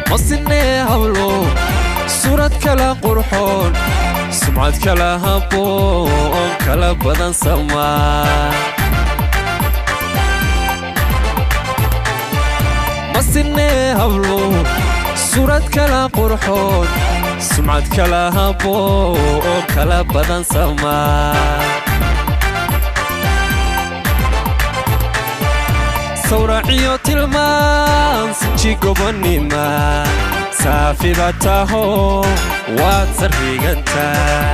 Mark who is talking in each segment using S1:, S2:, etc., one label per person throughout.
S1: Masinee hablo, suurad kala qurxoon, sumcad kala habboon, kala badan samaa. Masinee hablo, suurad kala qurxoon, sumcad kala habboon, kala badan samaa. Sawraciyo tilmaan, sinji gobonnima, saafiba taho, waad sarrigantaa.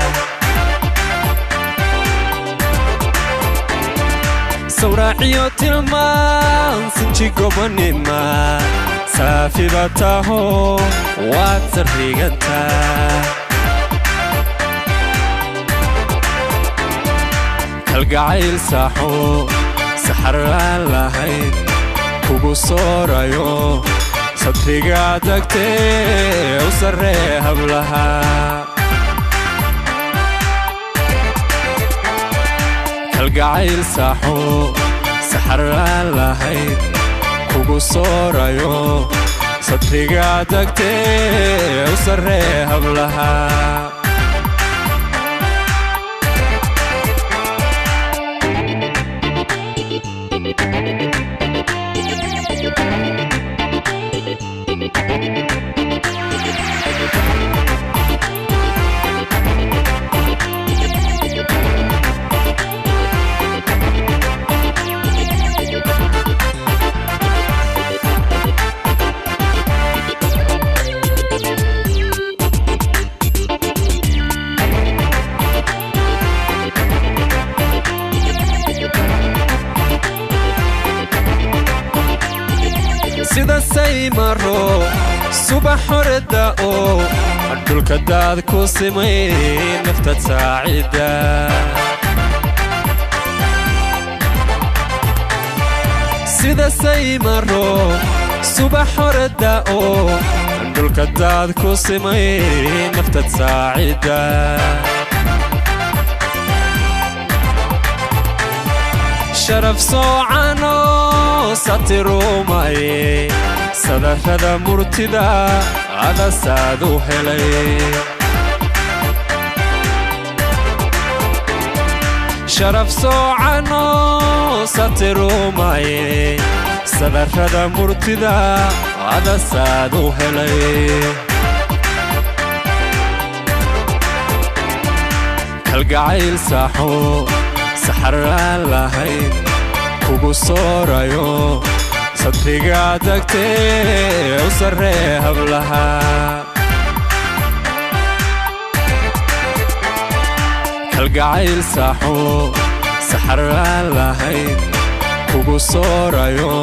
S1: Sawraciyo tilmaan, sinji gobonnima, saafiba taho, waad sarrigantaa. Kalgacayl saaxo saxar aan lahayn kugu soorayo, sadriga tagtee u sarree hablaha. Kalgacayl saaxo saxar aan lahayn kugu soorayo, sadriga tagtee u sarree hablaha. Sida saymaro subax hore da'o, dhulka daad ku simay, naftad saacida. Sida saymaro subax hore da'o, dhulka daad ku simay, naftad saacida. Sharaf soocano satirumaye, sadarrada murtida adasaad u helay. Sharaf soocano satirumaye, sadarrada murtida adasaad u helay. Kalgacayl saaxo saxar aan lahayn kugu soorayo, sadriga tagtee u sarree hablaha. Kalgacayl saaxo saxar aan lahayn kugu soorayo,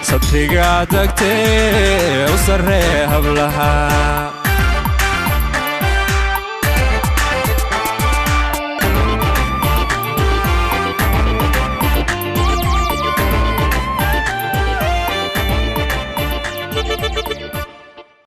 S1: sadriga tagtee u sarree hablaha.